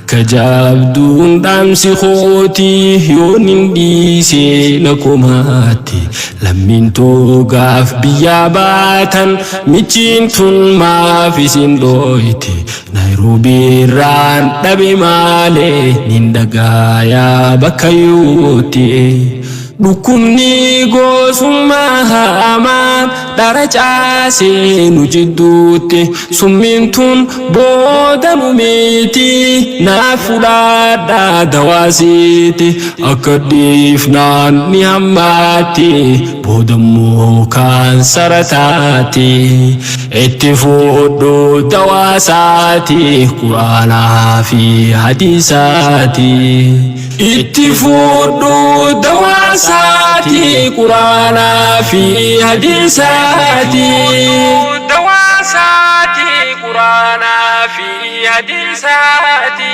Takka jaabduun dhaamsi kooti yoon hin dhiisee na komaatti. Lammiin too gaaf biyyaa baatan michiin tun maaf isin dhooyti. Naayiroobii irraan dhabe maalee nin dhagaayaa bakka yuutti. Dhukkubni gosummaa hamaan dhara caasee nu jidduutti summiin tun booda nu miiti naaf fudhadhaa dawaasiiti akka dhiifnaan ni hammaatti boodammoo kaansara taati itti fudhu dawaasaati quraanaa fi hadiisaati. Itti fudhu dawaasaati quraanaa fi hadiisaati. Dawaasaati quraanaa fi hadiisaati.